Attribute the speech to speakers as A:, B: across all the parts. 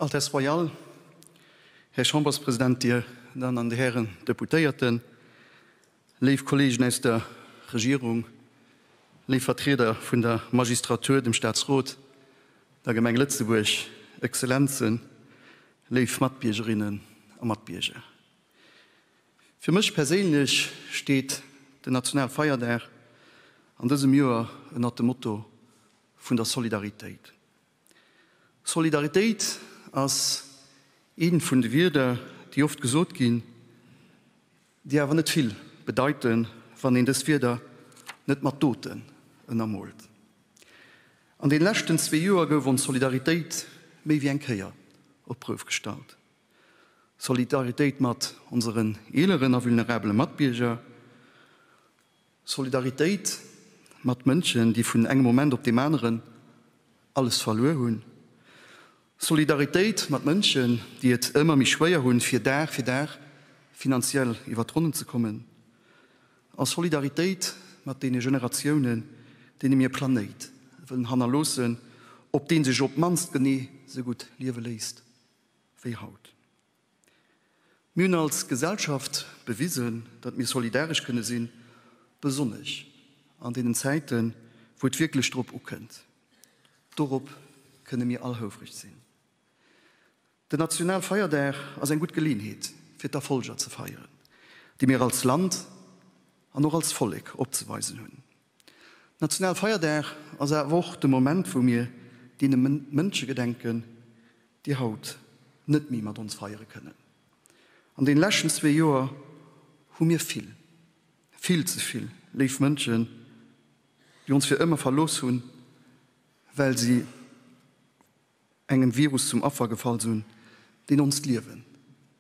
A: Altesse Royale, Här Chamberspresident, Dir Dammen an Dir Hären Deputéierten, léif Kolleegen aus der Regierung, léif Vertrieder vun der Magistratur, dem Staatsrot, der Gemeng Lëtzebuerg, Exzellenzen, léif Matbiergerinnen a Matbierger. Fir mech perséinlech steet den Nationalfeierdag an dësem Joer ënnert dem Motto vun der Solidaritéit. Solidaritéit ass eent vun de Wierder, déi oft gesot ginn, déi awer net vill bedeiten, wann een dës Wierder net mat Doten ënnermoolt. An den leschten zwee Joer gouf ons Solidaritéit méi wéi eng Kéier op d'Prouf gestallt. Solidaritéit mat onseren eeleren a vulnerabele Matbierger, Solidaritéit mat Mënschen, déi vun engem Moment op deem aneren alles verluer hunn, Solidaritéit mat Mënschen, déi et ëmmer méi schwéier hunn, fir Dag fir Dag finanziell iwwer d'Ronnen ze kommen, a Solidaritéit mat deene Generatiounen, deene mir e Planéit wëllen hannerloossen, op dee sech op d'mannst genee sou gutt liewe léisst wéi haut. Mir hunn als Gesellschaft bewisen, datt mir solidaresch kënne sinn, besonnesch an deenen Zäiten, wou et wierklech drop ukënnt. Dorop kënne mir all houfreg sinn. Den Nationalfeierdag ass eng gutt Geleeënheet, fir d'Erfolger ze feieren, déi mir als Land an och als Vollek opzeweisen hunn. Nationalfeierdag ass awer och de Moment, wou mir deene Mënsche gedenken, déi haut net méi mat ons feiere kënnen. An deene leschten zwee Joer hu mir vill, vill ze vill léif Mënschen, déi ons fir ëmmer verlooss hunn, well si engem Virus zum Affer gefall sunn, deen onst Liewen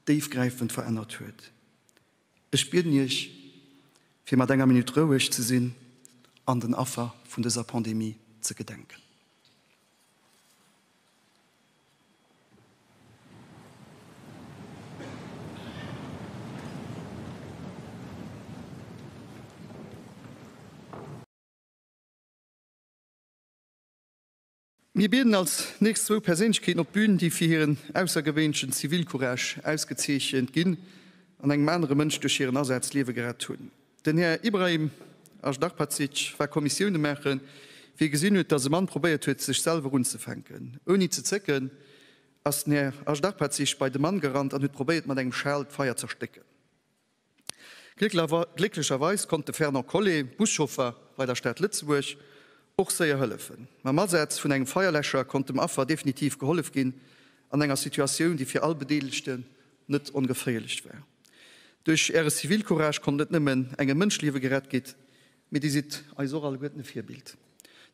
A: déifgräifend verännert huet. Ech bieden Iech, fir mat enger Minutt roueg ze sinn an den Affer vun dëser Pandemie ze gedenken. Mir bieden als nächst zwou Perséinlechkeeten op d'Bün, déi fir hiren aussergewéinlechen Zivilcourage ausgezeechent ginn an engem anere Mënsch duerch hiren Asaz d'Liewe gerett hunn. Den Här Ibrahim Ajdarpacic war Kommissioune maachen, wéi e gesinn huet, dass e Mann probéiert huet, sech selwer unzefänken. Ouni ze zécken ass den Här Ajdarpacic bei de Mann gerannt an huet probéiert, mat engem Schal d'Feier z'erstécken. Glécklecherweis konnt de Fernand Collet, Buschauffer bei der Stad Lëtzebuerg, och séier hëllefen. Mam Asaz vun engem Feierläscher konnt dem Affer definitiv gehollef ginn, an enger Situatioun, déi fir all Bedeelegten net ongeféierlech war. Duerch Äre Zivilcourage konnt net nëmmen engem Mënschliewe gerett gitt, mee Dir sidd eis och alleguerten e Virbild.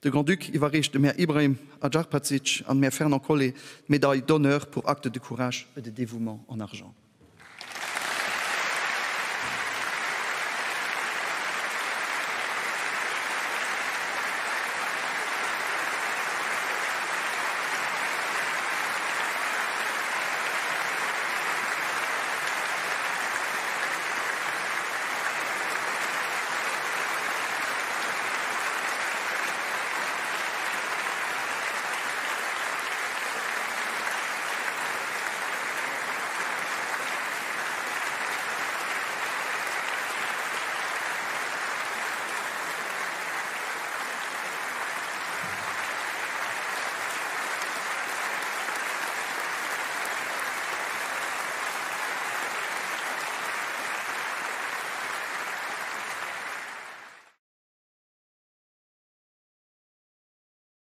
A: De Grand-Duc iwwerreecht dem Här Ibrahim Ajarpadzic an dem Här Fernand Collet d'Médaille d'honneur pour acte de courage et de dévouement en argent.